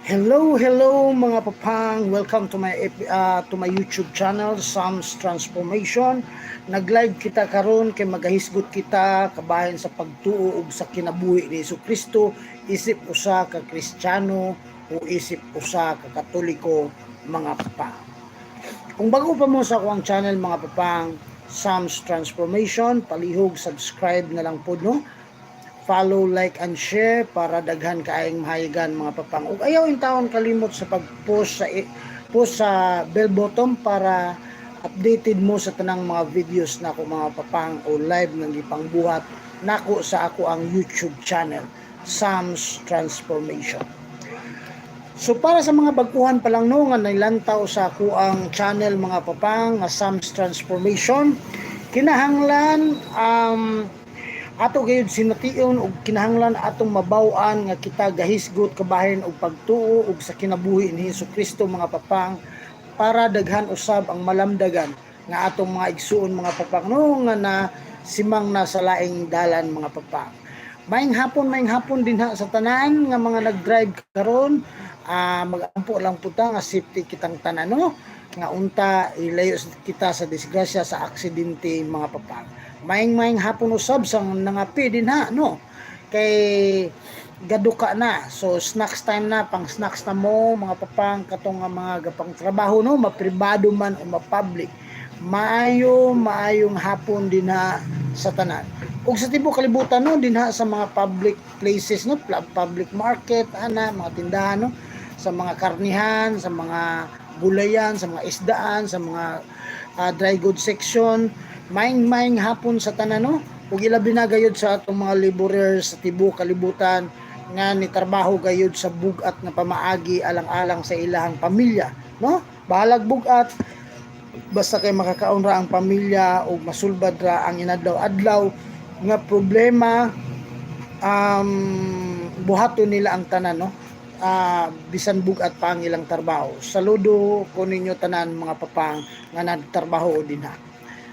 Hello, hello, mga papang. Welcome to my YouTube channel, Sam's Transformation. Nag-live kita karon kay magahisgot kita kabahin sa pagtuo ug sa kinabuhi ni Kristo isip usa ka Kristiyano o isip usa ka Katoliko, mga papang. Kung bago pa mo sa akong channel, mga papang, Sam's Transformation, palihog subscribe na lang po, no? Follow, like, and share para daghan kaayong mahayagan, mga papang. Ug ayaw intawon kalimot sa pag-post sa bell button para updated mo sa tanang mga videos nako, mga papang, o live nga gipangbuhat nako sa ako ang YouTube channel, Sam's Transformation. So para sa mga baguhan pa lang, no, nga nilantaw sa ako ang channel, mga papang, nga Sam's Transformation, kinahanglan ato gayud sination ug kinahanglan atong mabaw-an nga kita gahisgot kabahin og pagtuo ug sa kinabuhi ni Hesus Kristo, mga papang, para daghan usab ang malamdagan nga atong mga igsuon, mga papang, no, nga na simang na sa laing dalan, mga papang. Maayong hapon, maayong hapon dinha sa tanan nga mga nag-drive karon. Magampo lang pud ta nga safety kitang tanan, no, nga unta ilayo kita sa disgrasya, sa aksidente, mga papang. Maayong maayong hapon usab sa nangape dinha, no, kay gaduka na, so snacks time na, pang snacks na mo, mga papang, katong nga mga gapang trabaho, no, mapribado man o ma-public. Maayo maayong hapon dinha sa tanan ug sa tibuok kalibutan, no, dinha sa mga public places, no, public market ana, mga tindahan, no, sa mga karnihan, sa mga gulayan, sa mga isdaan, sa mga dry goods section. Maayong maayong hapon sa tanan, no, ug ilabi na gayud sa atong mga laborers sa tibuok kalibutan nga ni trabaho gayud sa bug-at nga pamaagi alang-alang sa ilahang pamilya, no. Bahalag bug-at, basta kay makakaon ra ang pamilya ug masulbad ra ang inadlaw-adlaw nga problema, buhaton nila ang tanan, no, bisan bug-at pa ang ilang trabaho. Saludo ko ninyo tanan, mga papang, nga nagtrabaho dinha.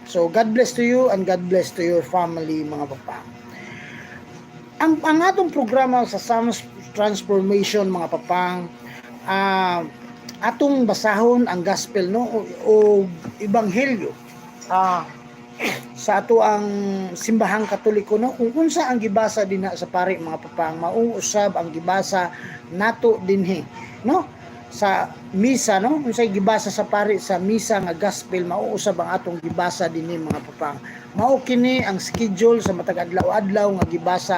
So God bless to you and God bless to your family, mga papang. Ang atong programa sa Sam's Transformation, mga papang, atong basahon ang gospel, no, o ebanghelyo sa ato ang simbahang Katoliko, no. Kung unsa ang gibasa dinha sa pari, mga papang, mao usab ang gibasa nato dinhi, no, sa misa, no. Unsay gibasa sa pari sa misa nga gospel, mao usab ang atong gibasa dinhi, mga papang. Mao kini ang schedule sa matag adlaw-adlaw nga gibasa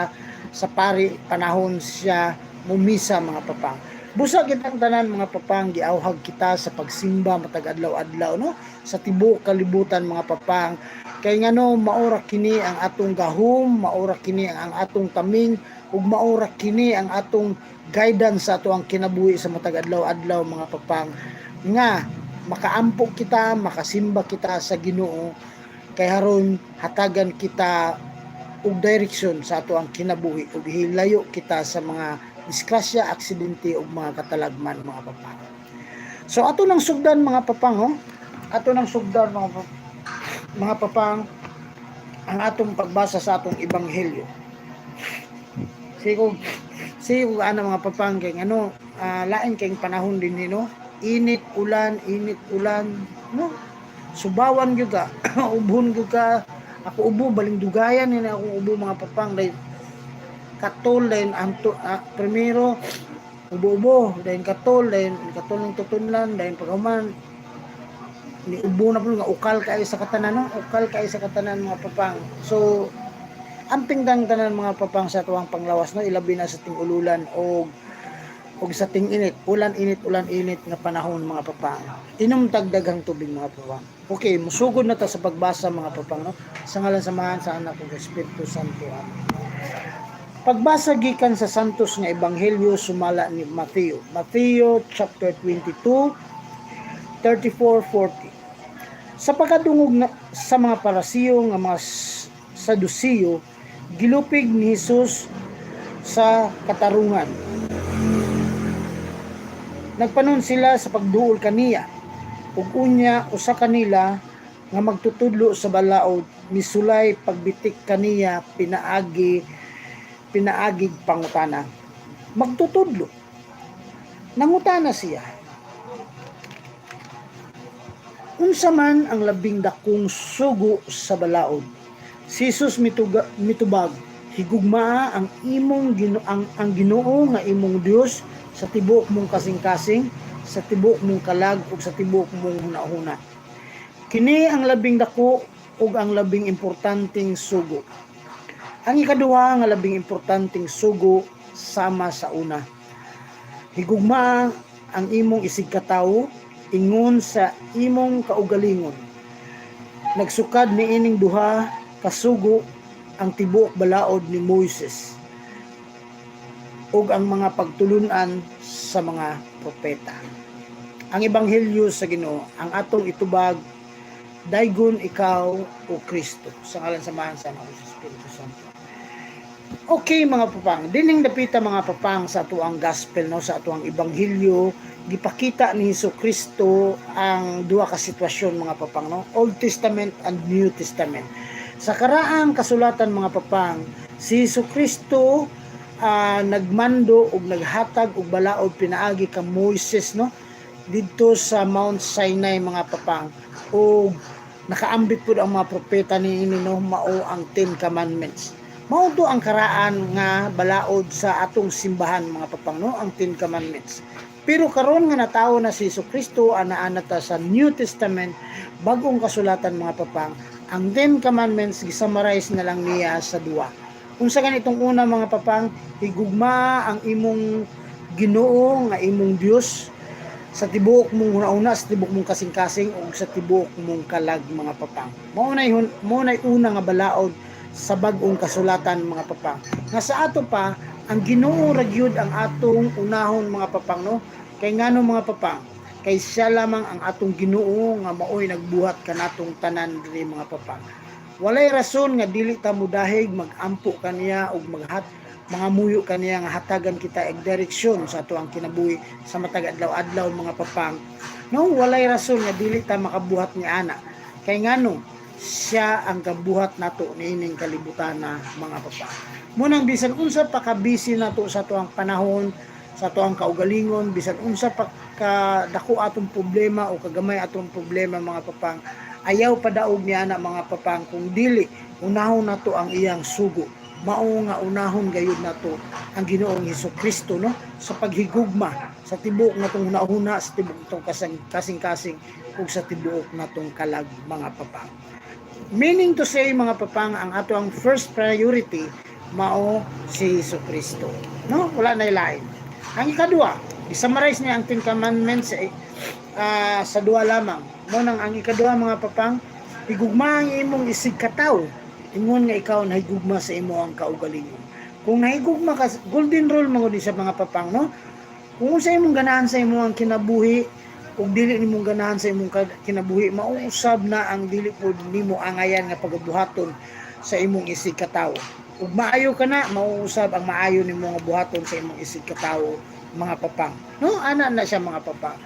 sa pari panahon siya mumisa, mga papang. Busa kitang tanan, mga papang, giawhag kita sa pagsimba matag adlaw-adlaw, no, sa tibuok kalibutan, mga papang, kay ngano maora kini ang atong gahom, maora kini ang atong taming ug maora kini ang atong guidance sa ato ang kinabuhi sa matag adlaw-adlaw, mga papang, nga makaampo kita, makasimba kita sa Ginoo kay haron hatagan kita og direksyon sa ato ang kinabuhi ug hilayo kita sa mga disgrasya, aksidente ug mga katalagman, mga papang. So ato nang sugdan, mga papang, ho. Ato nang sugdan, mga papang, ang atong pagbasa sa atong ebanghelyo. Sigo ana, mga papang, kay ano, lain kay panahon din, no? Init, ulan, init, ulan, no? Subawan gyud ka, ubhon gyud ka. Ako ubo, baling dugayan ni akong ubo, mga papang, dahil katol, dahil anto, primero ubo-ubo, dahil katol, dahil katol ng tutunlan, dahil paghuman ni ubo na po nga ukal kaayo sa katanan, no, ukal kaayo sa katanan, mga papang. So amping dang tanan, mga papang, sa tuwang panglawas, no, ilabi na sa ting-ululan og sa ting-init, ulan init, ulan init nga panahon, mga papang. Inom tag daghang tubig, mga papang. Okay, musugod na ta sa pagbasa, mga papang, no. Sa ngalan sa Amahan, sa Anak ug Espiritu Santo. Amen. Pagbasa gikan sa Santos nga Ebanghelyo sumala ni Mateo. Mateo chapter 22 34-40. Sa pagkadungog na, sa mga Parasiyo nga mga Sadusiyo, gilupig ni Jesus sa katarungan. Nagpanon sila sa pagduol kaniya. Ug unya usa kanila nga magtutudlo sa balaod misulay pagbitik kaniya pinaagig pangutana. Magtutudlo, Nangutana siya, "Unsa man ang labing dakong sugo sa balaod?" Si Jesus mitubag, "Higugmaa ang imong ang Ginoo nga imong Dios sa tibuok mong kasing-kasing, sa tibuok mong kalag ug sa tibuok mong hunahuna. Kini ang labing dako ug ang labing importanteng sugo. Ang ikaduha nga labing importanteng sugo sama sa una: Higugmaa ang imong isigkatawo ingon sa imong kaugalingon. Nagsukad niining duha ka sugo ang tibuok balaod ni Moises ug ang mga pagtulunan sa mga propeta." Ang ebanghelyo sa Ginoo. Ang atong itubag, daygon ikaw, o Kristo. Sa ngalan sa Amahan, sa Anak, sa Espiritu Santo. Okay, mga papang, dining dapita, mga papang, sa atuang gospel, no, sa atuang ebanghelyo, gipakita ni Hesus Kristo ang duha ka sitwasyon, mga papang, no, Old Testament and New Testament. Sa karaang kasulatan, mga papang, si Hesus Kristo nagmando ug naghatag og balaod pinaagi kang Moises, no, didto sa Mount Sinai, mga papang, ug nakaambit pud ang mga propeta niini, no, mao ang Ten Commandments. Mao to ang karaan nga balaod sa atong simbahan, mga papang, no, ang Ten Commandments. Pero karon nga natawo na si Hesus Kristo, ana-ana ta sa New Testament, bagong kasulatan, mga papang, ang Ten Commandments gisummarize na lang niya sa duha. Unsa ganitong una, mga papang? Higugma ang imong Ginoo nga imong Dios sa tibuok mong hunahuna, sa tibuok mong kasing-kasing ug sa tibuok mong kalag, mga papang. Mao nay una nga balaod sa bag-ong kasulatan, mga papang. Nga sa ato pa, ang Ginoo ra gyud ang atong unahon, mga papang, no. Kay ngano, mga papang? Kay siya lamang ang atong Ginoo nga maoy nagbuhat kanatong tanan diri, mga papang. Walay rason nga dili ta mudahig magampo kaniya ug mangamuyo kaniya nga hatagan kita og direksyon sa ato ang kinabuhi sa matag adlaw-adlaw, mga papang. No, walay rason nga dili ta makabuhat ni ana. Kay ngano? Siya ang kabuhat nato niining kalibutan na, mga papang. Munang bisan unsa pa ka busy nato sa ato ang panahon, sa ato ang kaugalingon, bisan unsa pa ka dako atong problema o kagamay atong problema, mga papang, ayaw padaog niya na, mga papang, kung dili unahon nato ang iyang sugo. Mao nga unahon gayud nato ang Ginoong Hesus Kristo, no, sa paghigugma sa tibuok natong hunahuna, sa tibuok natong kasing-kasing ug sa tibuok natong kalag, mga papang. Meaning to say, mga papang, ang ato ang first priority mao si Hesus Kristo, no? Wala na lain. Ang ikaduha, i-summarize niya ang Ten Commandments sa duha lamang mo. Nang ang ikaduha, mga papang, higugma ang imong isig katawo ingon nga ikaw nahigugma sa imo ang kaugalingon. Kung nahigugma ka, golden rule man gud sa mga papang, no? Kung unsa imong ganahan sa imong ang kinabuhi ug dili nimong ganahan sa imong kinabuhi, mauusab na ang dili pud nimo angayan nga pagabuhaton sa imong isig katawo. Ug maayo ka na, mauusab ang maayo nimo nga buhaton sa imong isig katawo, mga papang, no? Ana na siya, mga papang.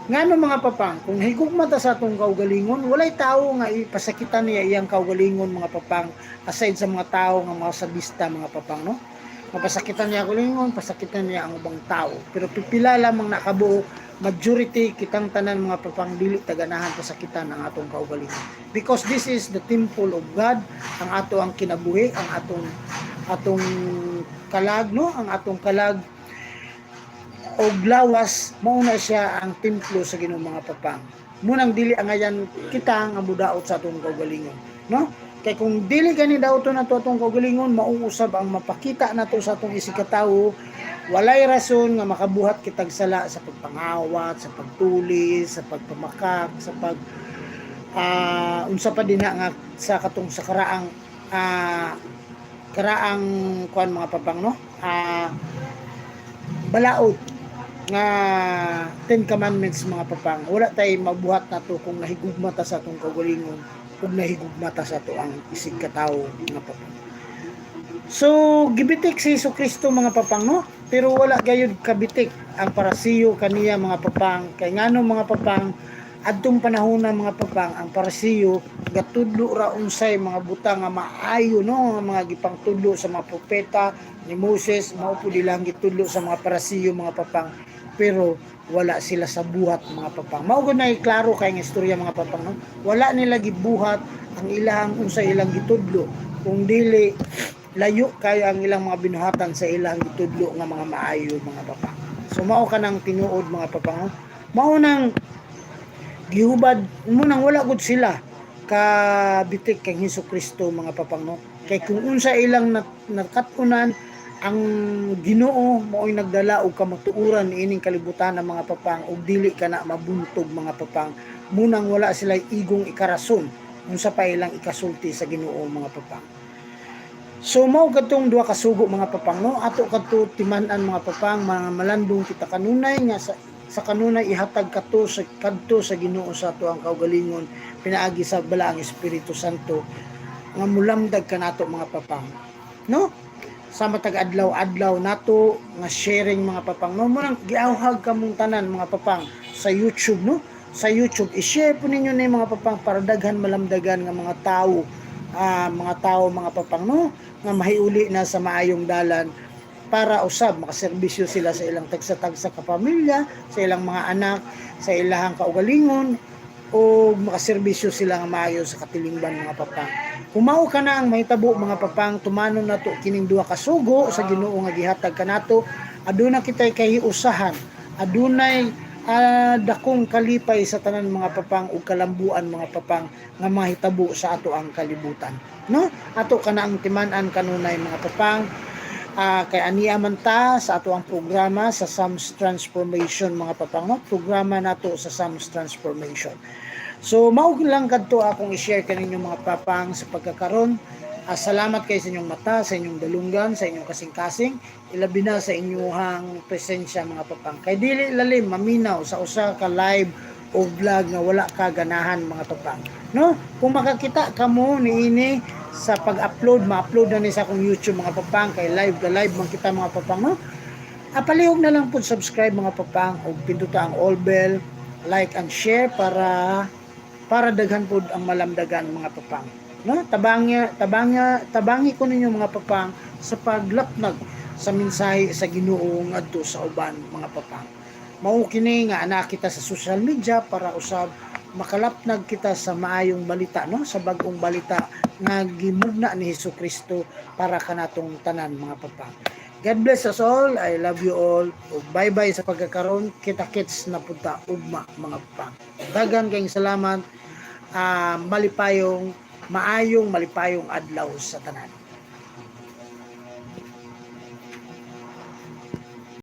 Ngano, mga papang? Kung higugma ta sa atong kaugalingon, walay tao nga ipasakitan niya iyang kaugalingon, mga papang, aside sa mga tao nga mga sadista, mga papang, no? Mapasakitan niya kaugalingon, pasakitan niya ang ubang tao. Pero pipila lamang nakabuo, majority kitang tanan, mga papang, dili taganahan pasakitan ang atong kaugalingon. Because this is the temple of God, ang ato ang kinabuhi, ang atong atong kalag, no? Ang atong kalag og lawas, mao na siya ang templo sa Ginoo, mga papang. Munang dili angayan kita nga mudaot sa atong kaugalingon, no? Kay kung dili gani daoton nato atong kaugalingon, mauusab ang mapakita nato sa atong isig katawo. Walay rason nga makabuhat kitag sala sa pagpangawat, sa pagtuli, sa pagpamakak, sa pag unsa pa dinha nga sa katong sa karaang karaang kuan, mga papang, no, balaod nga Ten Commandments, mga papang. Wala tay mabuhat nato kung nahigugma ta sa atong kaugalingon ug nahigugma ta sa ato ang isig katawo, mga papang. So gibitik si Hesus Kristo, mga papang, no? Pero wala gayud kabitik ang Parasiyo kaniya, mga papang. Kay ngano, mga papang? Adtong panahon na, mga papang, ang Parasiyo gatudlo ra unsay mga butang nga maayo, no, nga mga gipangtudlo sa mga propeta ni Moses, mao pud ilang gitudlo sa mga Parasiyo, mga papang. Pero wala sila sa buhat, mga papang. Mao gud na klaro kay nga istorya, mga papang, no? Wala nila gibuhat ang ilang unsa ilang gitudlo, kung dili layo kayo ang ilang mga binuhatan sa ilang gitudlo nga mga maayo, mga papang. So mao kanang tinuod, mga papang, no? Mao nang gihubad mo nang wala gud sila kabitik kang Hesus Kristo, mga papang, no? Kay kung unsa ilang nakat-unan, ang Ginoo mao'y nagdala og kamatuoran niining kalibutan ng mga papang, ug dili ka na mabuntog, mga papang. Munang wala sila igong ikarason unsa pa ilang ikasulti sa Ginoo, mga papang. So mao kadtong duha ka sugo, mga papang, no? Ato kadto timan-an, mga papang, mga malandong kita kanunay nga sa kanunay ihatag kato sa kadto sa Ginoo sa ato ang kaugalingon pinaagi sa Balaang Espiritu Santo nga mulamdag kanato, mga papang, no? Sa matag adlaw-adlaw nato nga sharing, mga papang, no? Mo nang giawhag kamong tanan, mga papang, sa YouTube, no? Sa YouTube, i-share po ninyo na yung mga papang para daghan malamdagan nga mga tao, mga tao, mga papang, no, nga mahiuli na sa maayong dalan para usab makaserbisyo sila sa ilang tagsa-tagsa ka pamilya, sa ilang mga anak, sa ilahang kaugalingon o makaserbisyo sila nga maayo sa katilingban, mga papang. Kung mao ka na ang mahitabo, mga papang, tumanon nato kining duha ka sugo sa Ginoo nga gihatag kanato, aduna kitay kahiusahan, adunay dakong kalipay sa tanan, mga papang, ug kalambuan, mga papang, nga mahitabo sa ato ang kalibutan. No? Ato kana ang timan-an kanunay, mga papang. Kay ania man ta sa ato ang programa sa Sam's Transformation, mga papang, no? Programa nato sa Sam's Transformation. So mao lang kadto akong i-share kaninyo, mga papang, sa pagkakaron. Salamat kay sa inyong mata, sa inyong dalunggan, sa inyong kasing-kasing, ilabi na sa inyong presensya, mga papang. Kay dili lalim maminaw sa usa ka live o vlog nga wala ka ganahan, mga papang. No? Kung makakita kamo niini sa pag-upload, ma-upload na ni sa akong YouTube, mga papang, kay live ka live man kita, mga papang, no? Palihog na lang po subscribe, mga papang, ug pinduta ang all bell, like and share para daghan pod ang malamdagan, mga papang. No? Tabangi tabangi tabangi ko ninyo, mga papang, sa paglapnag sa mensahe sa Ginoo ngadto sa uban, mga papang. Mao kini nga ana kita sa social media para usab makalapnag kita sa maayong balita, no, sa bag-ong balita nga gimugna ni Hesus Kristo para kanatong tanan, mga papang. God bless us all. I love you all. Ug bye-bye sa pagkakaroon. Kita-kits na punta ugma, mga papang. Daghan kayong salamat. Malipayong maayong malipayong adlaw sa tanan.